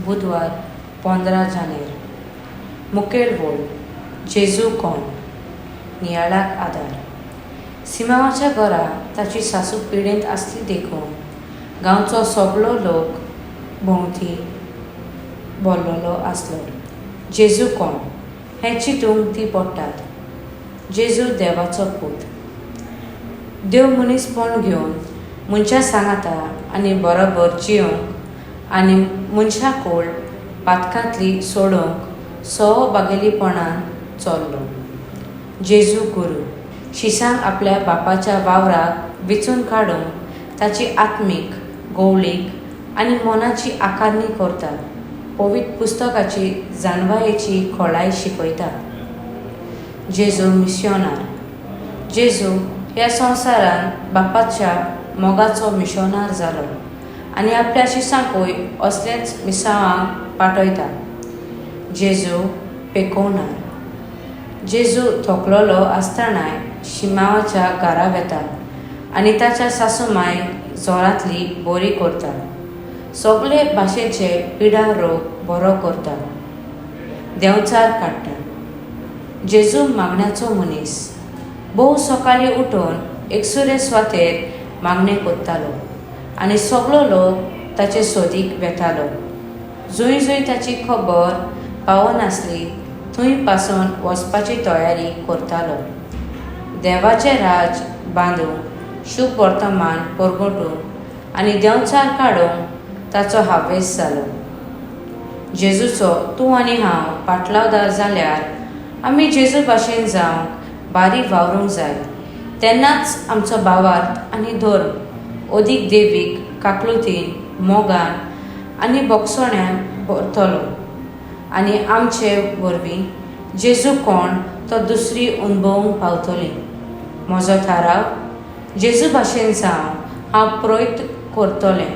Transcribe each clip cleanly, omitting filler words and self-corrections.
बुधवार 15 जानेर. मुखेल वोळ जेजू कोण? नियाळाक आदार. सिमांवाच्या घरा ताची सासू पिडेंत आसली देखून गांवचो सगलो लोक भोंवती भरलेलो आसलो. जेजू कोण हें चिंतूंक तीं पडटात. जेजू देवाचो पूत. देव मनीसपण घेवन मनशां सांगाता आनी बरोबर जियोंक आनी मनशां कोळ पातकांतली सोडोवंक सवबागेलीपणान चल्लो. जेजू गुरू. शिसांक आपल्या बापाच्या वावराक विचून काडूंक ताची आत्मीक, गवळीक आनी मनाची आकारणी करता. पवित्र पुस्तकाची जाणवायेची खोलाय शिकयता. जेजू मिशनार. जेजू ह्या संवसारांत बापाच्या मोगाचो मिशनार जालो आनी आपल्या शिसांकूय असलेंच मिसांवांक पाठयता. जेजू पेकोवणार. जेजू थकलोलो आसतनाय शिमांवाच्या घरा वेता आनी ताच्या सासूमांयक जोरांतली बरी करता. सगळे भाशेचे पिडा रोग बरो करता. देंवचार काडटा. जेजू मागण्याचो मनीस. भोव सकाळीं उठून एकसुरे सुवातेर मागणें करतालो आनी सगलो लोक ताचे सोदीक वेतालो. जंय जंय ताची खबर पावनासली थंय पासून वचपाची तयारी करतालो. देवाचें राज बांदूंक, शुभ वर्तमान परगटूंक आनी देंवचार काडूंक ताचो हावेस जालो. जेजूचो तूं आनी हांव पाटलावदार जाल्यार आमी जेजू भाशेन जावंक बारीक वावरूंक जाय. तेन्नाच आमचो भावार्थ आनी धर्म अदीक देवीक काकलुतीन, मोगान आनी भोगसण्यान भरतलो आनी आमचे वरवीं जेजू कोण तो दुसरी अणभवूंक पावतली. म्हजो थाराव, जेजू भाशेन जावंक हांव प्रयत्न करतलें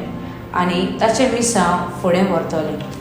आनी ताचें मिसांव फुडें व्हरतलें.